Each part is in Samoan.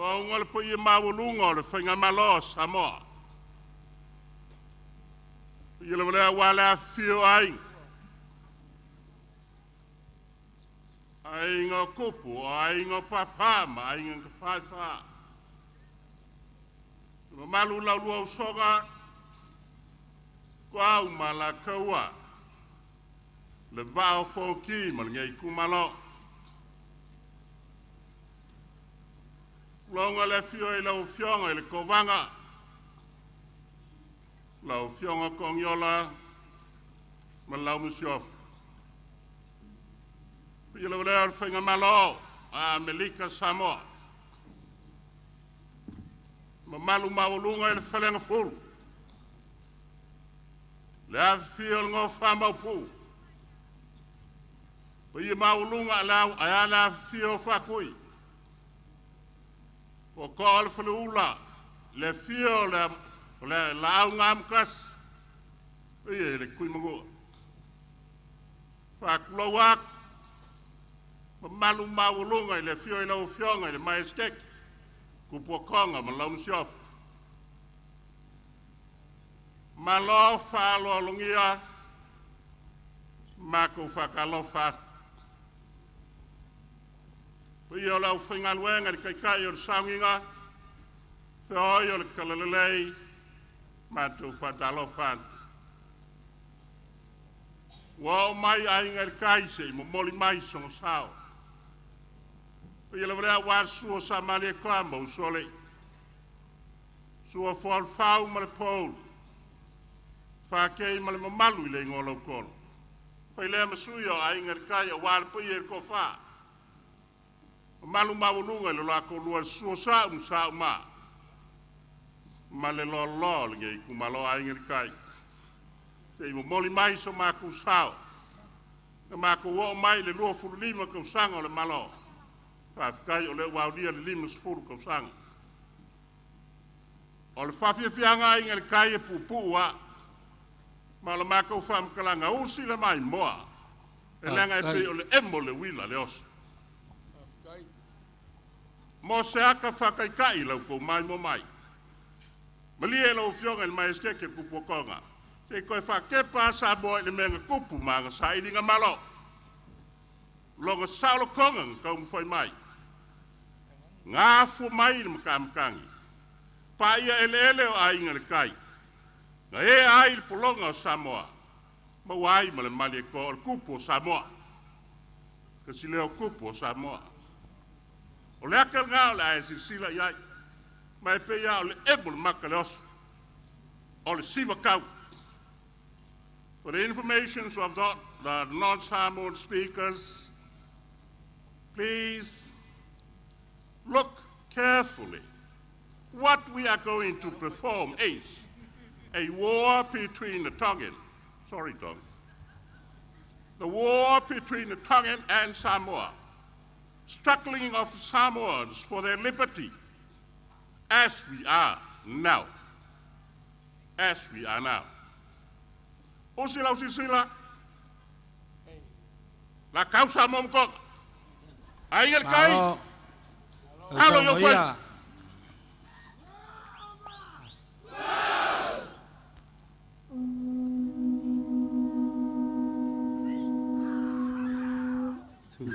Loga le paia maualuga o le Faigamalo a Samoa. Paia lava lea aua le afifio o aiga, aiga o Tupu, o aiga o Papa ma aiga na tafaifa. Le mamalu i la oulua usoga, Ituau ma Alataua, le Vaa o Fonoti ma lenei itumalo. Tulouna le afio i lau Afioga i le Kovana, lau Afioga Togiola ma lau Masiofo. Paia lava lea o le Faigamalo a Amerika Samoa. Mamalu maualuga i le Faleagafulu, le afifio o le Nofo a Maopu, paia maualuga ae a le afifio o Faatui, Tootoo o le Faleula, le afio o le Laau na Amotasi, paia i le Tuimanua. Faatulou atu, mamalu maualuga i le afio i lau Afioga i le Maesetete, Tupuatoga ma lau Masiofo. Malo faaaloalogia, matou faatalofa atu. Paia o le aufaigaluega i le Taitai o le Sauniga, feoi o le Talalelei, matou faatalofa atu. Ua oo mai aiga i le tai se i momoli mai sona sao. Paia lava lea aua le susu o Sa Malietoa ma Usoalii, Susu o Fuaifau ma Lepоulu, Fakei ma le mamalu i le igoa o Lautolo. Fai lea ma sui o Aiga i le Tai aua le paia i le Toafa. Mamalu maualuga i le la toalua, le susu o Sa'u ma Sa'uma ma le loaloa o lenei itumalo Aiga i le Tai. Se i momoli mai so matou sao, na matou oo mai i le 25 tausaga o le Malo. Faafetai o lea ua aulia le 50 tausaga. O le faafiafiaga Aiga i le Tai e puupuu lava. Ma o le matou faamatalaga, usi le maimoa, e leaga e pei o le emo le uila le oso. Mo se ata faataitai i la outou maimoa mai. Malie lau Afioga i le Maesetete Tupuatoga, se i toe faatepa lava Samoa i le mea na tupu ma ana sailiga malo. Lona saolotoga na taumafai mai, na afua mai i le matamatagi, paia eleele o Aiga i le Tai, na ea ai le pologa o Samoa, maua ai ma le Malietoa o le Tupu o Samoa. Tasi lea o Tupu o Samoa. O le ata lena o le a e silasila i ai, ma e pei lava o le emo le mata le oso, o le siva tau. For the information of the non-Samoan speakers, please look carefully. What we are going to perform is a war between the Tongan, sorry Tongan, the war between the Tongan and Samoa, struggling of the Samoans for their liberty, as we are now. As we are now. Usi lau sisila, la kausa mo mkoka. Aiga le kai, alo yo fai. Two.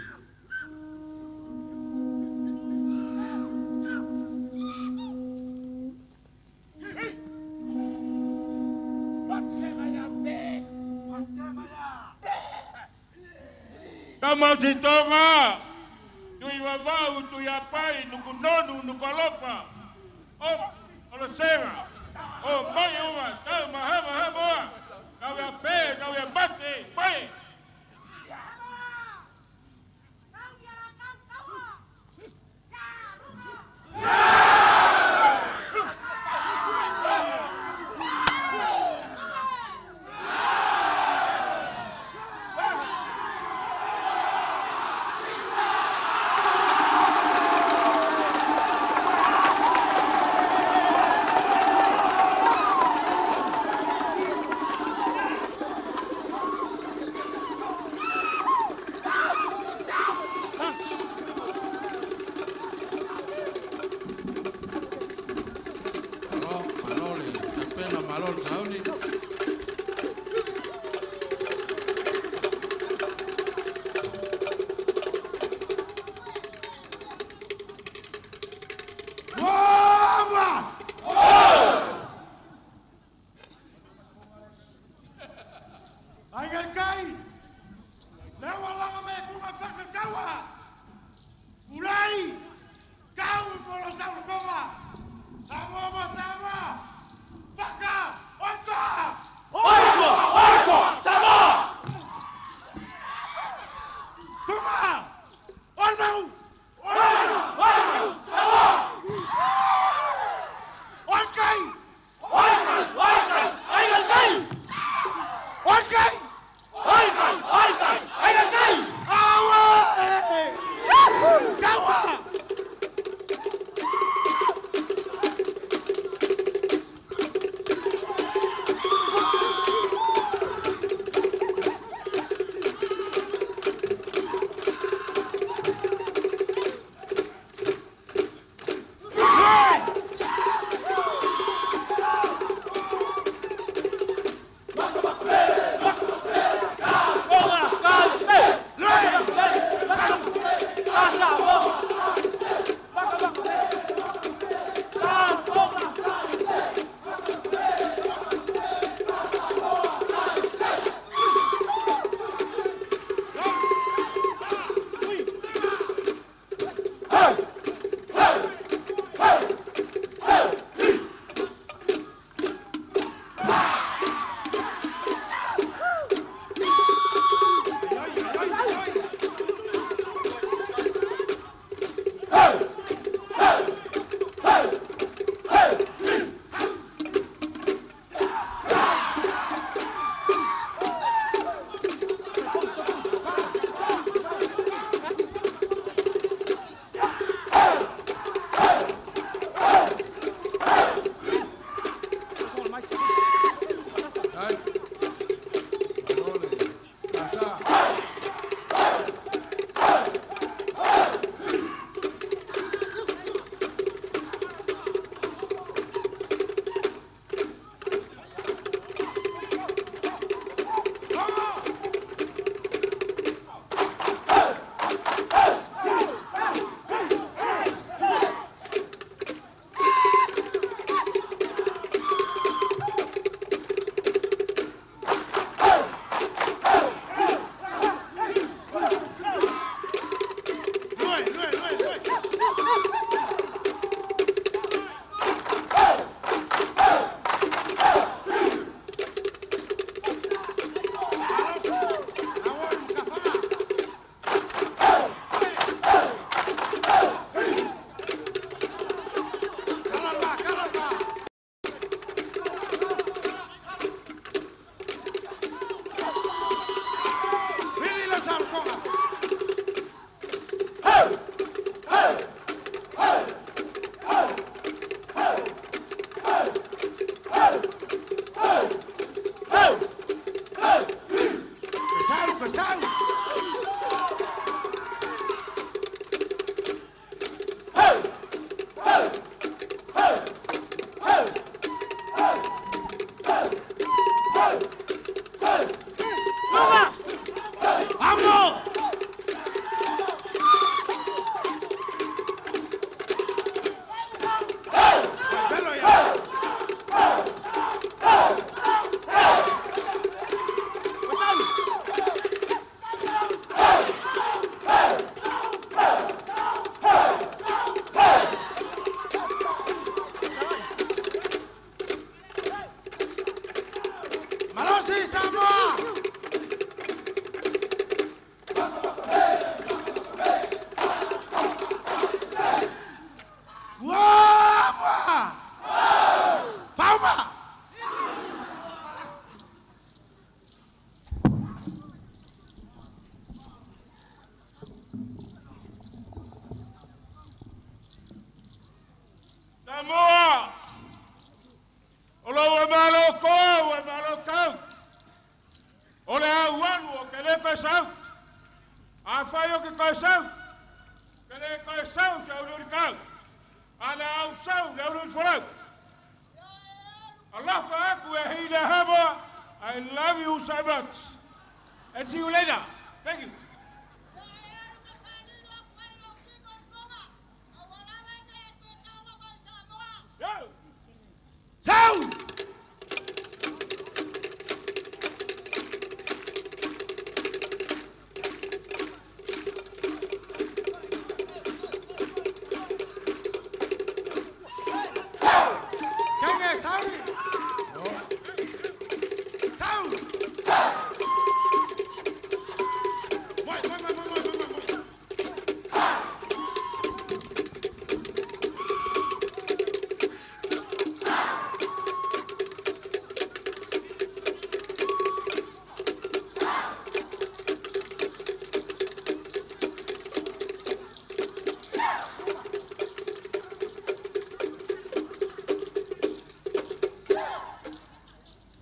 Tamausitoga, tui vavau, tui apai, nukunonu, nukalofa, o, o le sega, o mai uma, tau mahama hamoa, tau ia pe, tau ia mate, mai. Samoa, o lou e malo kou, e malo kau. O le au alu o ke le koe sau. A fai o ke koe sau, ke le koe sau se au uri kau. A le au sau le au uri folau. Alofa aku e hina Hamoa. I love you so much. And see you later. Thank you. Yeah. Sau! Kenge, saui! Sau! Moi, moi, moi, moi, moi, moi, moi.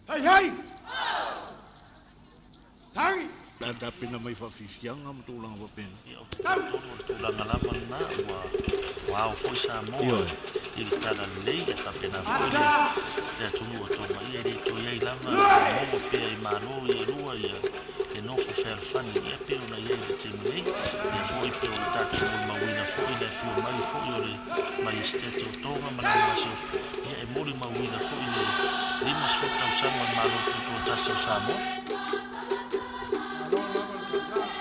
Hei, hei! Saui! La tapena mai faafiafiaga ma tulaga faapena. Ia, o te talitonu o le tulaga lava lena ua ao foi Samoa Ioe. I le talalelei, e faapena foi le atunuu o Toga, ia e le toe ai lava maua pea i malo ia lua ia e nofo fealofani ia pei ona i ai le taimi nei. Ia foi pe o le tatou molimauina foi le afio mai foi o le Maiestete o Toga ma lana masiofo, ia e molimauina foi le 50 tausaga o le Malo Tutoatasi o Samoa. Malo lava le tausa.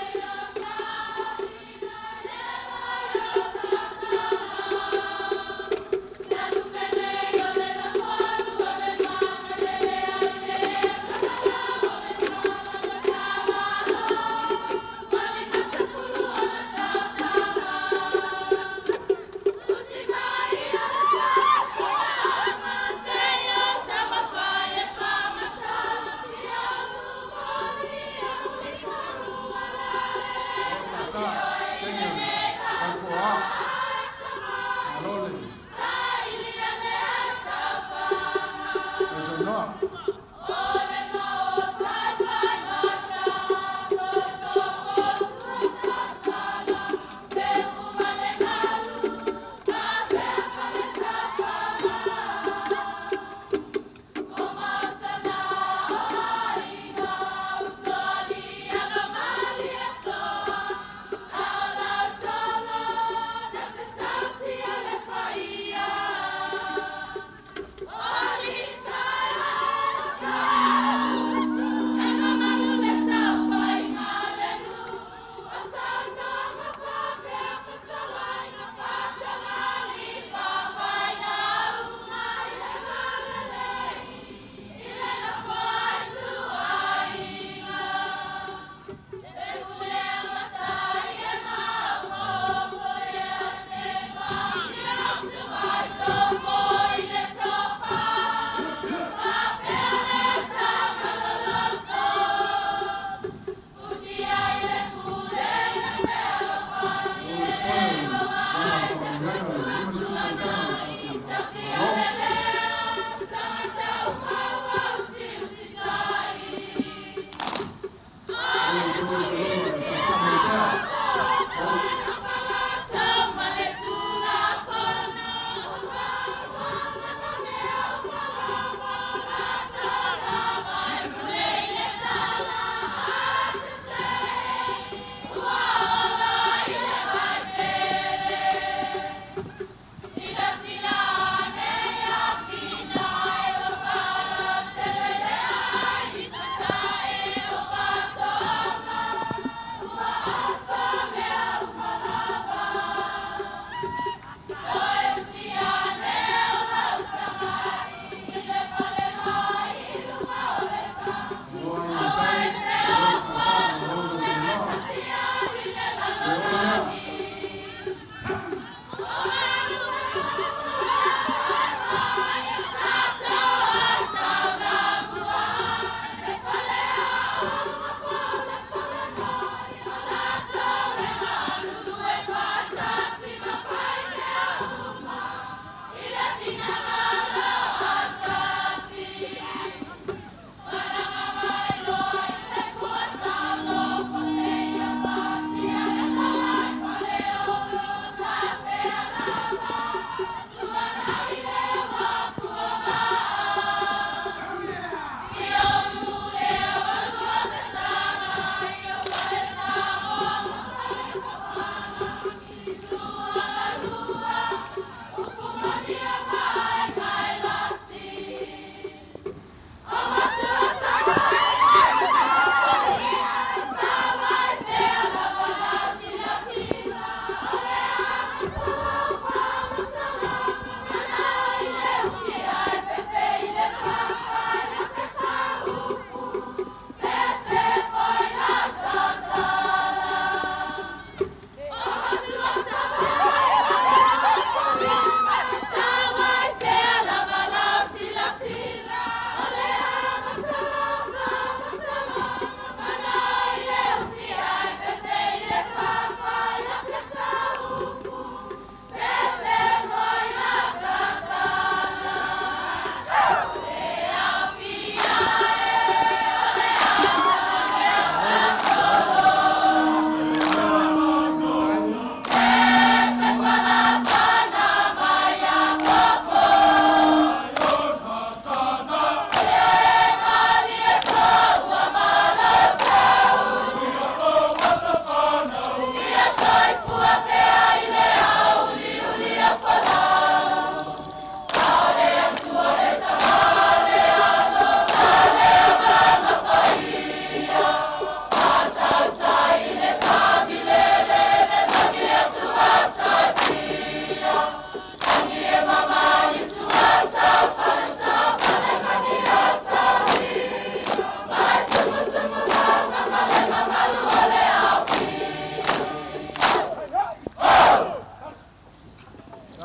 E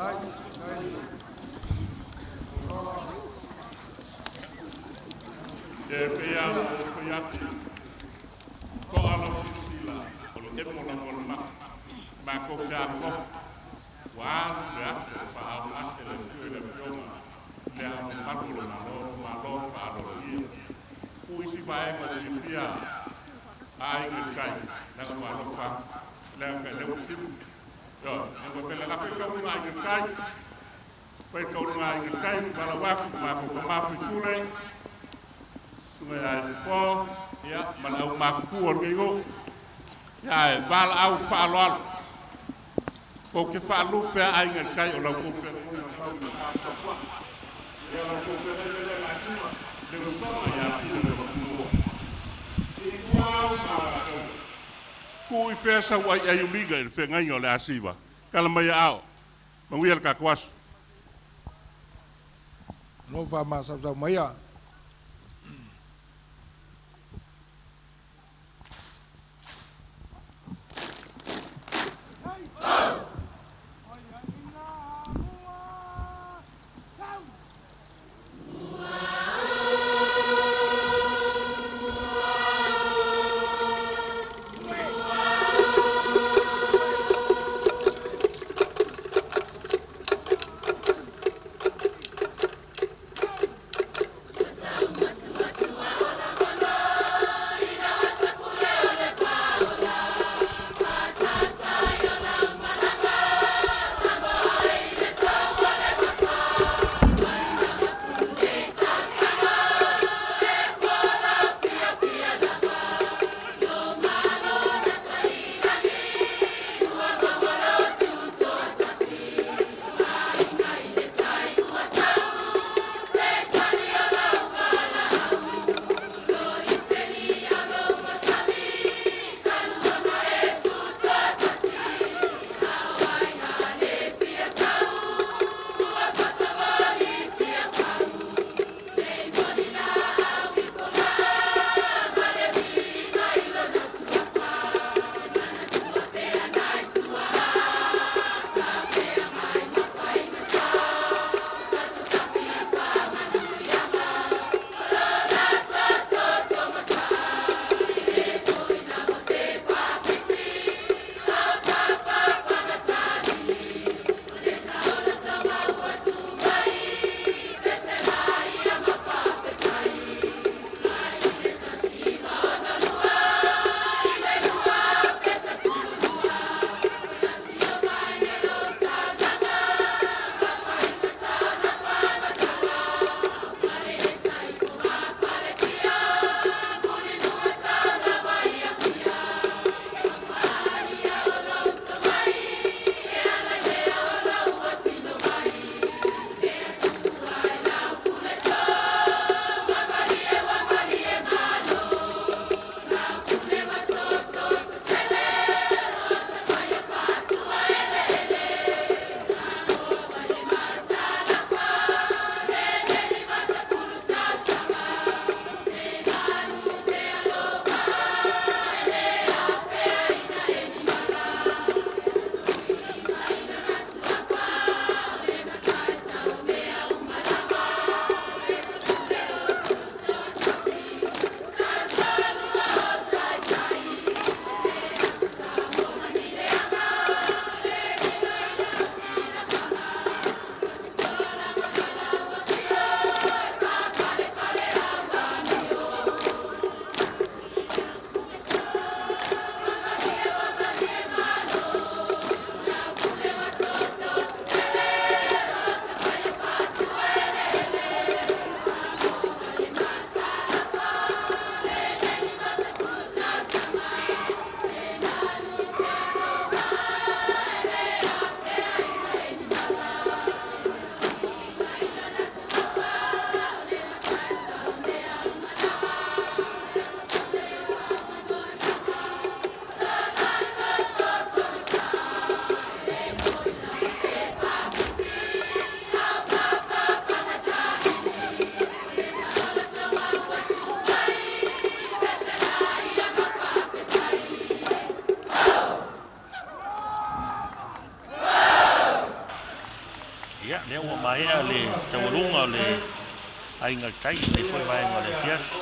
pea o fai atu, ko ala o sisila, o le emo la mo le maka, ma ko ke a kofu, wa alu le aso, fa au ase le fio i le fioga, le a malu le malo, malo fa alo ia. Ku isi vaega o fiafia, aiga i kai, laga faalofa, le ka le timu. Yo, e wa pele la fe kaulunga aiga i kai, fai kaulunga aiga i kai, wala waku, ma ko ka mafu i tule, sunga ia e fo, ia, ma le au makutu o le keigo. Ia e vala au whaaloalo. Ko ke whaalupe a aiga i kai o lau kou whenga. Ia lau kou whenga i le la tua, le usoga ia pina le wakumua. I kua au ma ku i whea sau ai ai uliga i le whengainga o le asiva. Kala mai ao. Manguia le kakuasu. No wha ma sau sau mai a. Ia, lea ua maea le taualuga o le Aiga i le Tai i lenei foi vaega o le afiafi.